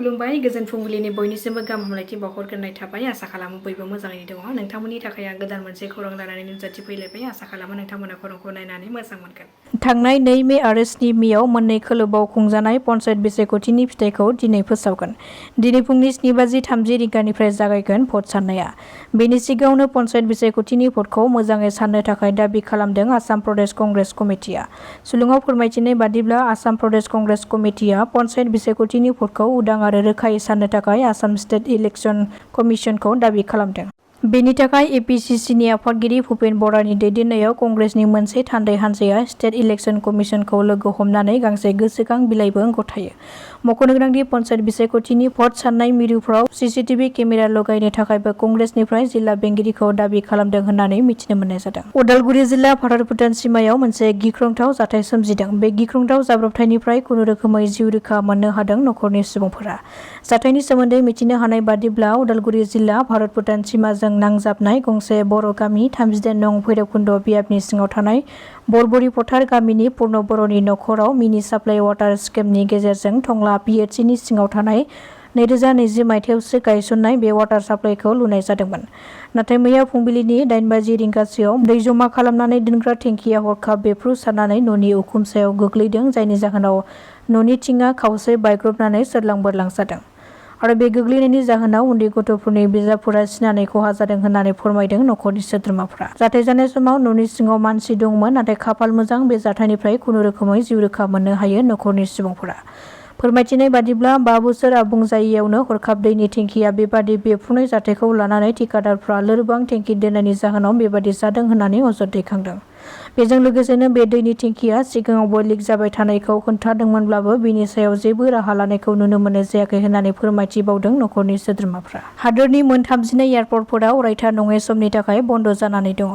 खुलुमबाय गोजोन फुंबिलिनि बयनिसिमबो गाहाम हामलायथि बावहरग्रोनाय थाबाय आसा खालामो बयबो मोजाङैनो दङ नोंथांमोननि थाखाय आं गोदान मोनसे खौरां लानानै नुजाथि फैलायबाय आसा खालामो नोंथांमोना खौरांखौ नायनानै मोजां मोनगोन। थांनाय 2 मे आरो 7 मेआव मोननै खोलोबाव खुंजानाय पन्चायत बिसायख'थिनि फिथाइखौ दिनै फोसावगोन। दिनै फुंनि 7:30 रिंगानिफ्राय जागायगोन भट साननाया। बेनि सिगाङावनो पन्चायत बिसायख'थिनि भटखौ मोजाङै साननो थाखाय दाबि खालामदों आसाम प्रदेश कंग्रेस कमिटिआ। सुलुङाव फोरमायथिनाय बादिब्ला आसाम प्रदेश कंग्रेस कमिटिआ पन्चायत बिसायख'थिनि भटखौ उदां आरो रोखायै साननो थाखाय आसाम स्टेट इलेक्शन कमिशनखौ दाबि खालामदों। बेनि थाखाय एपिसिसिनि आफादगिरि भुपेन बरानि दैदेननायाव कंग्रेसनि मोनसे थान्दै हान्जाया स्टेट इलेक्शन कमिशनखौ लोगो हमनानै गांसे गोसोखां बिलाइबो गथायो। मख'नो गोनांदि पन्चायत बिसायख'थिनि भट साननाय मिरुफ्राव सीसीटीवी केमेरा लगायनो थाखायबो कंग्रेसनिफ्राय जिल्ला बेंगिरिखौ दाबि खालामदों होननानै मिथिनो मोननाय जादों। उदालगुरि जिल्ला भारत-भुटान सिमायाव मोनसे गिख्रंथाव जाथाय सोमजिदों। बे गिख्रंथाव जाब्रबथायनिफ्राय खुनु रोखोमै जिउ रैखा मोननो हादों नखरनि सुबुंफोरा। जाथायनि सोमोन्दै मिथिनो हानाय बादिब्ला उदालगुरि जिल्ला भारत-भुटान सिमाजों नांजाबनाय गंसे बर' गामि 38 नं भैरबकुन्द बियाबनि सिङाव थानाय बरबरि फथार गामिनि पुर्न बर'नि नखराव मिनि साप्लाइ वाटार स्किमनि गेजेरजों टंला पिएचसिनि सिङाव थानाय 2020 मायथाइयावसो गायसननाय बे वाटार साप्लाइखौ लुनाय जादोंमोन। नाथाय मैया फुंबिलिनि 8:00 रिंगासोआव दै जमा खालामनानै दोनग्रा टेंकिया हरखाब बेफ्रुसारनानै न'नि उखुम सायाव गोग्लैदों, जायनि जाहोनाव न'नि थिंआ खावसे बायग्रबनानै सोरलां-बोरलां जादों। आरो बे गोग्लैनायनि जाहोनाव उन्दै गथ'फोरनि बिजाबफोरा सिनानै खहा जादों होननानै फोरमायदों नखरनि सोद्रोमाफोरा। जाथाय जानाय समाव न'नि सिङाव मानसि दंमोन, नाथाय खाफाल मोजां बे जाथायनिफ्राय खुनु रोखोमै जिउ रैखा मोननो हायो नखरनि सुबुंफोरा। फोरमायथिनाय बादिब्ला 5 बोसोर आबुं जायैयावनो हरखाब दैनि टेंकिया बेबादि बेफ्रुनाय जाथायखौ लानानै थिकादारफ्रा लोरबां टेंकि दोननायनि जाहोनाव बेबादि जादों होननानै अजद दैखांदों। बेजों लोगोसेनो बे दैनि टेंकिया सिगाङावबो लिक जाबाय थानायखौ खोन्थादोंमोनब्लाबो बेनि सायाव जेबो राहा लानायखौ नुनो मोननाय जायाखै होननानै फोरमायथिबावदों नखरनि सोद्रोमाफ्रा। हादोरनि मोन 39 एयारपर्टफोरा अरायथा नङै समनि थाखाय बन्द जानानै दङ।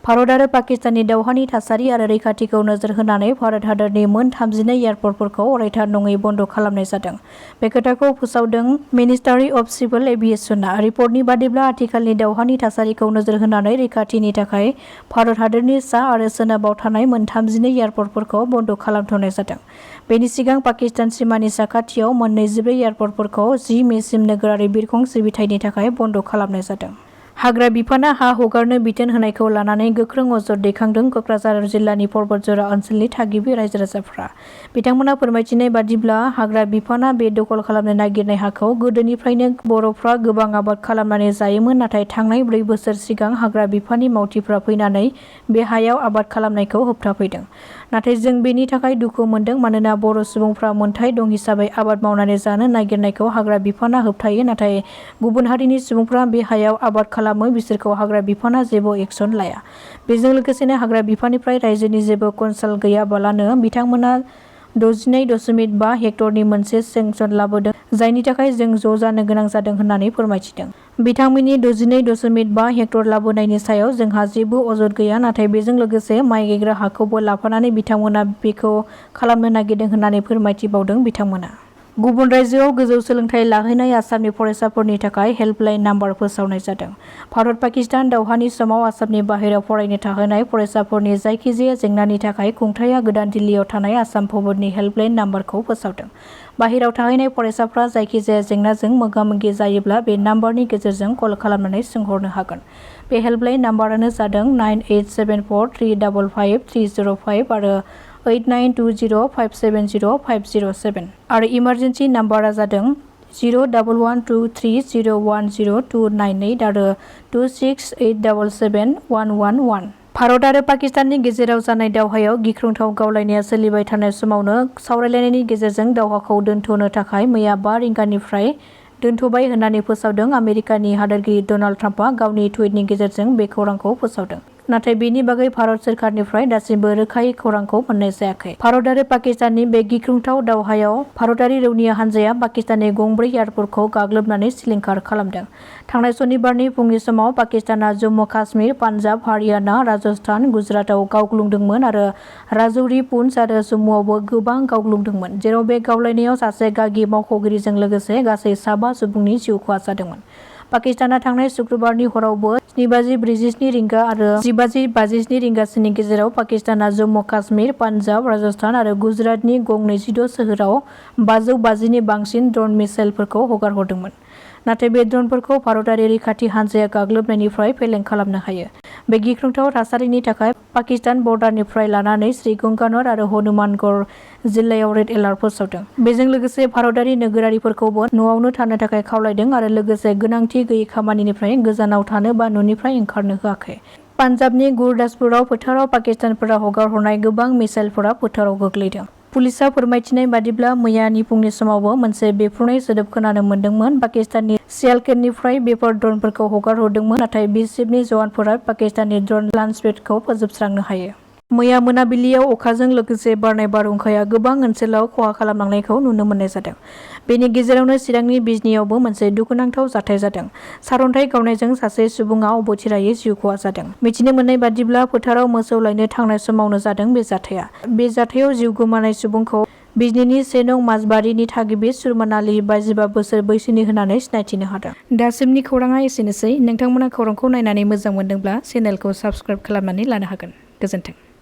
भारत आरो पाकिस्ताननि दावहानि थासारि आरो रैखाथिखौ नोजोर होनानै भारत हादोरनि मोन 39 एयारपर्टफोरखौ अरायथा नङै बन्द खालामनाय जादों। बे खोथाखौ फोसावदों मिनिस्ट्रि अफ सिभिल एभिएशनआ। रिपर्टनि बादिब्ला आथिखालनि दावहानि थासारिखौ नोजोर होनानै रैखाथिनि थाखाय भारत हादोरनि सा आरो सोनाबाव थानाय मोन 39 एयारपर्टफोरखौ बन्द खालामथ'नाय जादों। बेनि सिगां पाकिस्तान सिमानि साखाथियाव मोन 24 एयारपर्टफोरखौ 10 मेसिम नोगोरारि बिरखं सिबिथायनि थाखाय बन्द खालामनाय जादों। हाग्रा बिफाना हा हगारनो बिथोन होनायखौ लानानै गोख्रों अजद दैखांदों कक्राझार जिल्लानि पर्बतजरा ओनसोलनि थागिबि रायजो-राजाफोरा। बिथांमोना फोरमायथिनाय बादिब्ला हाग्रा बिफाना बे दखल खालामनो नागिरनाय हाखौ गोदोनिफ्रायनो बर'फ्रा गोबां आबाद खालामनानै जायोमोन, नाथाय थांनाय 4 बोसोर सिगां हाग्रा बिफाननि मावथिफ्रा फैनानै बे हायाव आबाद खालामनायखौ होबथाफैदों। नाथाय जों बेनि थाखाय दुखु मोनदों, मानोना बर' सुबुंफ्रा मोनथाय दं हिसाबै आबाद मावनानै जानो नागिरनायखौ हाग्रा बिफाना होबथायो, नाथाय गुबुन हारिनि सुबुंफ्रा बे हायाव आबाद खालामो, बिसोरखौ हाग्रा बिफाना जेबो एक्सन लाया। बेजों लोगोसेनो हाग्रा बिफाननिफ्राय रायजोनि जेबो कनसाल्ट गैयाबालानो बिथांमोना 62.5 हेक्टरनि मोनसे सेंसन लाबोदों, जायनि थाखाय जों ज' जानो गोनां जादों होननानै फोरमायथिदों। बिथांमोननि 62.5 हेक्टर लाबोनायनि सायाव जोंहा जेबो अजद गैया, नाथाय बेजों लोगोसे माइ गायग्रा हाखौबो लाफानानै बिथांमोना बेखौ खालामनो नागिरदों होननानै फोरमायथिबावदों बिथांमोना। गुबुन रायजोआव गोजौ सोलोंथाइ लाहैनाय आसामनि फरायसाफोरनि थाखाय हेल्पलाइन नाम्बार फोसावनाय जादों। भारत-पाकिस्तान दावहानि समाव आसामनि बाहेरायाव फरायनो थाहैनाय फरायसाफोरनि जायखिजाया जेंनानि थाखाय खुंथायआ गोदान दिल्लीयाव थानाय आसाम भबननि हेल्पलाइन नाम्बारखौ फोसावदों। बाहेरायाव थाहैनाय फरायसाफ्रा जायखिजाया जेंनाजों मोगा-मोगि जायोब्ला बे नाम्बारनि गेजेरजों कल खालामनानै सोंहरनो हागोन। बे हेल्पलाइन नाम्बारानो जादों 9874355305 आरो 8920570507 आरो इमारजेन्सि नाम्बारा जादों 01123010298 आरो 26877111। भारत आरो पाकिस्ताननि गेजेराव जानाय दावहायाव गिख्रंथाव गावलायनाया सोलिबाय थानाय समावनो सावरायलायनायनि गेजेरजों दावहाखौ दोनथ'नो थाखाय मैया 5 रिंगानिफ्राय दोनथ'बाय होननानै फोसावदों आमेरिकानि हादोरगिरि डनाल्ड ट्राम्पआ गावनि टुइटनि गेजेरजों बे खौरांखौ फोसावदों। नाथाय बेनि बागै भारत सोरखारनिफ्राय दासिमबो रोखायै खौरांखौ मोननाय जायाखै। भारत आरो पाकिस्ताननि बे गिख्रंथाव दावहायाव भारतारि रौनिया हान्जाया पाकिस्ताननि गंब्रै एयारपर्टखौ गाग्लोबनानै सिलिंखार खालामदों। थांनाय सनिबारनि फुंनि समाव पाकिस्ताना जम्मु काश्मीर, पान्जाब, हारियाना, राजस्थान, गुजरातआव गावग्लुंदोंमोन आरो राजौरी, पुन्च आरो जम्मुआवबो गोबां गावग्लुंदोंमोन, जेराव बे गावलायनायाव सासे गागि मावख'गिरिजों लोगोसे गासै 5 सुबुंनि जिउ खहा जादोंमोन। पाकिस्ताना थांनाय शुक्रबारनि हरावबो 7:47 रिंगा आरो 10:47 रिंगासोनि गेजेराव पाकिस्ताना जम्मु काश्मीर, पान्जाब, राजस्थान आरो गुजरातनि गं 22 सोहोराव 550 नि बांसिन ड्रन मिसाइलफोरखौ हगारहरदोंमोन। नाथाय बे ड्रनफोरखौ भारतारि रैखाथि हान्जाया गाग्लोबनायनिफ्राय फेलें खालामनो हायो। बे गिख्रंथाव थासारिनि थाखाय पाकिस्तान बर्डारनिफ्राय लानानै श्रीगंगानगर आरो हनुमानगढ़ जिल्लायाव रेड एलार्ट फोसावदों। बेजों लोगोसे भारतारि नोगोरारिफोरखौबो न'आवनो थानो थाखाय खावलायदों आरो लोगोसे गोनांथि गैयै खामानिनिफ्राय गोजानाव थानो बा न'निफ्राय ओंखारनो होआखै। पान्जाबनि गुरदासपुराव फोथाराव पाकिस्तानफोरा हगारहरनाय गोबां मिसाइलफोरा फोथाराव गोग्लैदों। पुलिसआ फोरमायथिनाय बादिब्ला मैयानि फुंनि समावबो मोनसे बेफ्रुनाय सोदोब खोनानो मोन्दोंमोन। पाकिस्ताननि सियालकेटनिफ्राय बेफोर ड्रनफोरखौ हगारहरदोंमोन, नाथाय BSFनि जवानफोरा पाकिस्ताननि ड्रन लन्चपेडखौ फोजोबस्रांनो हायो। मैया मोनाबिलियाव अखाजों लोगोसे बारनाय बारहुंखाया गोबां ओनसोलाव खहा खालामलांनायखौ नुनो मोननाय जादों। बेनि गेजेरावनो चिरांनि बिजनीयावबो मोनसे दुखुनांथाव जाथाय जादों। सारअन्थाइ गावनायजों सासे सुबुङा अबथिरायै जिउ खहा जादों। मिथिनो मोननाय बादिब्ला फोथाराव मोसौ लायनो थांनाय समावनो जादों बे जाथाया। बे जाथायाव जिउ गोमानाय सुबुंखौ बिजनीनि 1 नं माजबारिनि थागिबि सुरमान आली 55 बोसोर बैसोनि होननानै सिनायथिनो हादों। दासिमनि खौराङा एसेनोसै। नोंथांमोना खौरांखौ नायनानै मोजां मोनदोंब्ला चेनेलखौ साबस्क्राइब खालामनानै लानो हागोन। गोजोन्थों।